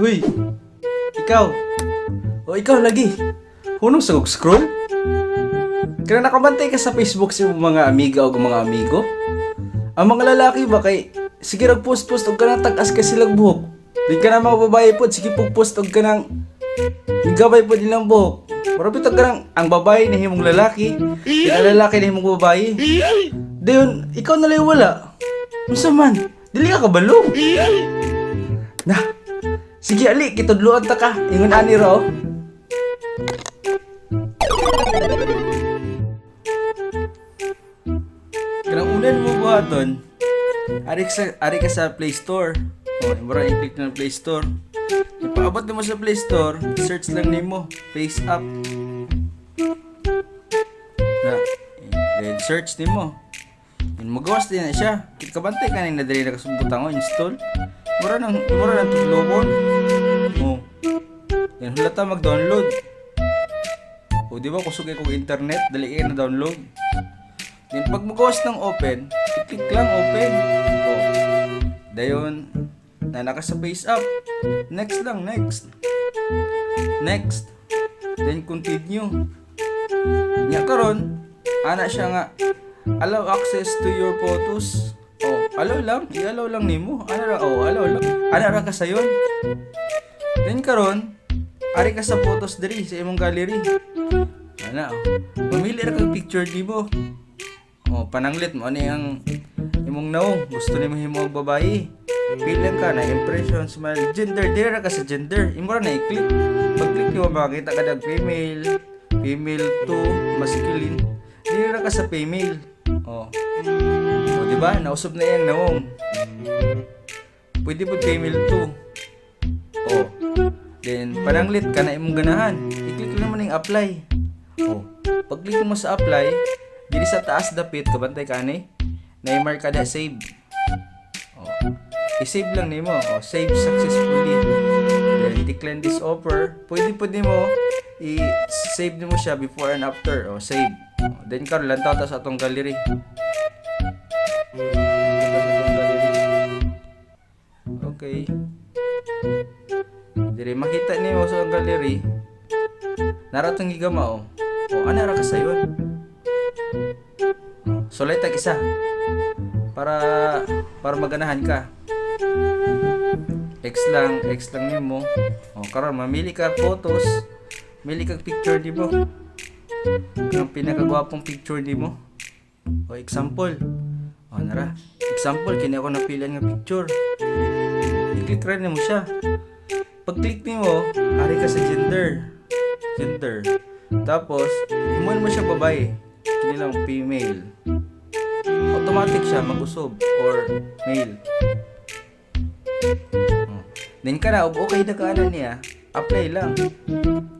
Huy! Ikaw! O ikaw lagi! Hunong sa scroll? Kaya nakabantay ka sa Facebook sa imong mga amiga o mga amigo? Ang mga lalaki ba kay sige rag post-post og kanang tag-as kay silang buhok. Di ka na mga babae pod sige pug post og kanang gabay pod nilang buhok. Mura bitaw kanang ang babae na himong lalaki, di ang lalaki na himong babae. Dayon, ikaw na lang wala. Unsa man? Dili ka kabalo. Na. Sige ali, kitudloan ta ka. Ingon ani ra oh. Kanang una mo buhaton, ari ka sa Play Store. Oh, mura i-click na Play Store. Ipaabot nimo sa Play Store, search lang nimo Face App. Na, then search nimo. Then magawas din na siya. Kabantay ka ning nadali na kasumbutan ko install. Mura nang tudlokon. Oh. Then hulata mag-download. O di ba kusog kay kog internet, dali kay na download. Then pag magawas ng open, i-click lang open. O. Dayon na naka sa Face App. Next lang, next. Next. Then continue. Nya karon, ana siya nga allow access to your photos. Oh, allow lang, i-allow lang nimo. Ana ra, oh, allow lang. Ana ra ka sayon. Then karon, ari ka sa photos diri sa imong gallery. Ana, oh. Mamili ra kag picture nimo. Oh, pananglit mo ani ang imong naong gusto nimo himo og babae. Pili ka na impression, smile, gender, diri ra ka sa gender. Imo ra na i-click. Pag-click nimo makakita ka dag female, female 2, masculine. Diri ra ka sa female. Oh. Oh, di ba? Nausob na iyang naong. Pwede po female 2. Oh. Then pananglit ka na imong ganahan. I-click lang mo ning apply. Oh. Pag-click mo sa apply, diri sa taas dapit kabantay ka ani. Na-mark ka na save. Oh. I-save lang nimo. Oh, save successfully. Then decline this offer. Pwede po nimo i-save nimo siya before and after. Oh, save. Oh, then karon lantaw ta sa atong gallery. Lantaw ta sa atong gallery. Okay. Dire makita nimo sa gallery. Nara tong gigama oh. Oh, ana ra ka sayon. Oh, sulay tag isa. Para maganahan ka. X lang nimo. Oh, karon mamili ka photos. Mili kag picture nimo. Ang pinakagwapong picture nimo. O example. O nara. Example kini ako napilan nga picture. I-click ra nimo siya. Pag-click nimo, ari ka sa gender. Gender. Tapos, himuon mo siya babae. Kini lang female. Automatic siya mag-usob or male. Oh. Then ka na, okay na ka na niya, apply lang.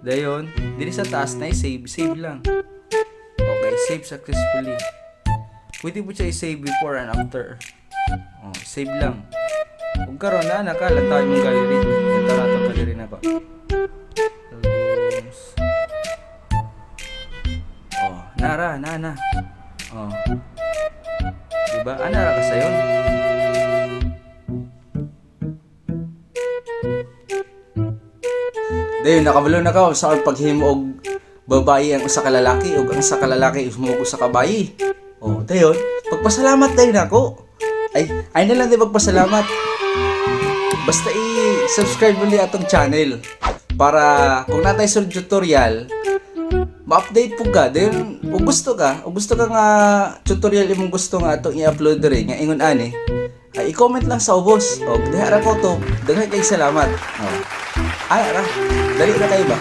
Dayon, diri sa taas na save, save lang. Okay, save successfully. Pwede po siya i-save before and after. Oh, save lang. Ug karon na naka lantaw imong gallery. Lantaw na atong gallery na ko. Albums. Oh, nara, na na. Oh. Diba? Ana ra ka sayon. Dayon nakabalo na ka sa paghimo og babae ang usa ka lalaki ug ang usa ka lalaki himo og usa ka babae. Oh, dayon pagpasalamat dayon nako. Ay, ay na lang di pagpasalamat. Basta i-subscribe mo atong channel para kung natay sa tutorial ma-update po ka. Then, kung gusto ka nga tutorial imong gusto nga atong i-upload diri nga ingon ani, ay i-comment lang sa ubos. O, diha ra ko to. Daghan kay salamat. O. Ay, ara. Dali na kayo ba?